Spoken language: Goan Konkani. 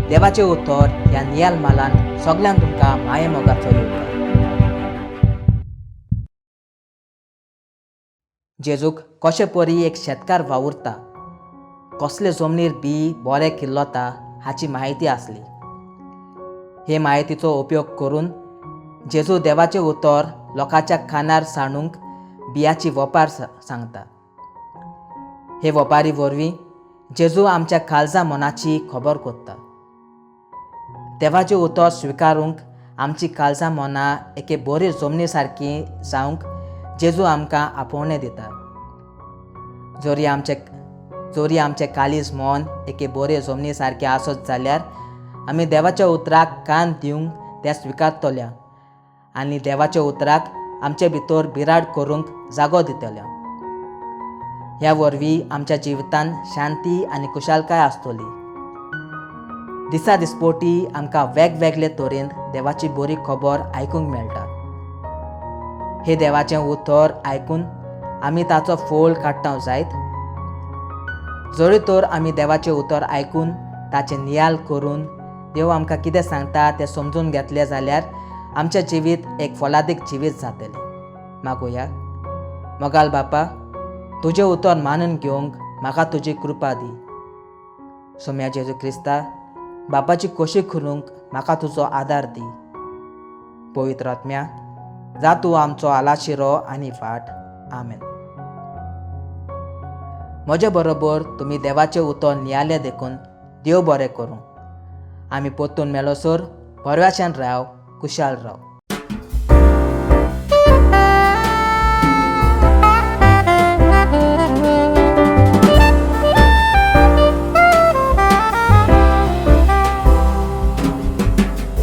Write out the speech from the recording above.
देवाचें उतर ह्या नियाल मालान सगल्यांक तुमकां मायेमोगाचो येवकार. जेजूक कशे परी एक शेतकार वावुरता, कसले जमनीर बी बरें किल्लता हाची म्हायती आसली. हे म्हायतीचो उपयोग करून जेजू देवाचें उतर लोकांच्या कानार सांडूंक बियाची वपार सांगता. हे वपारी वरवीं जेजू आमच्या काळजा मनाची खबर करता. देवाचें उतर स्विकारूंक आमची काळजा मनां एके बरी जमनी सारकी जावंक जेजू आमकां आपोवणें दिता. जरी आमचें काळीज मन एके बरे जमनी सारकें आसत जाल्यार आमी देवाच्या उतराक कान दिवंक तें स्विकारतल्या आनी देवाच्या उतराक आमचे भितर बिराड करूंक जागो दितल्या. ह्या वरवीं आमच्या जिवितांत शांती आनी खुशालकाय आसतली. दिसा दिसपोटी आमकां वेगवेगळे तरेन देवाची बरी खबर आयकूंक मेळटा. हे देवाचें उतर आयकून आमी ताचो फोल काडटा जायत. जरी तर आमी देवाचें उतर आयकून ताचें नियाल करून देव आमकां कितें सांगता तें समजून घेतलें जाल्यार आमचें जिवीत एक फलादीक जिवीत जातलें. मागुया. मोगाल बापा, तुजें उतर मानून घेवंक म्हाका तुजी कृपा दी. सोम्या जेजू क्रिस्ता, बापाची खोशी करूंक म्हाका तुजो आदार दी. पवित्र आत्म्या, जा तूं आमचो आलाशिरो आनी वाट. आमेन. म्हजे बरोबर तुमी देवाचें उतर नियाळ्ळें देखून देव बरें करूं. आमी परतून मेळसर बऱ्याच्यान राव, कुशाल राव.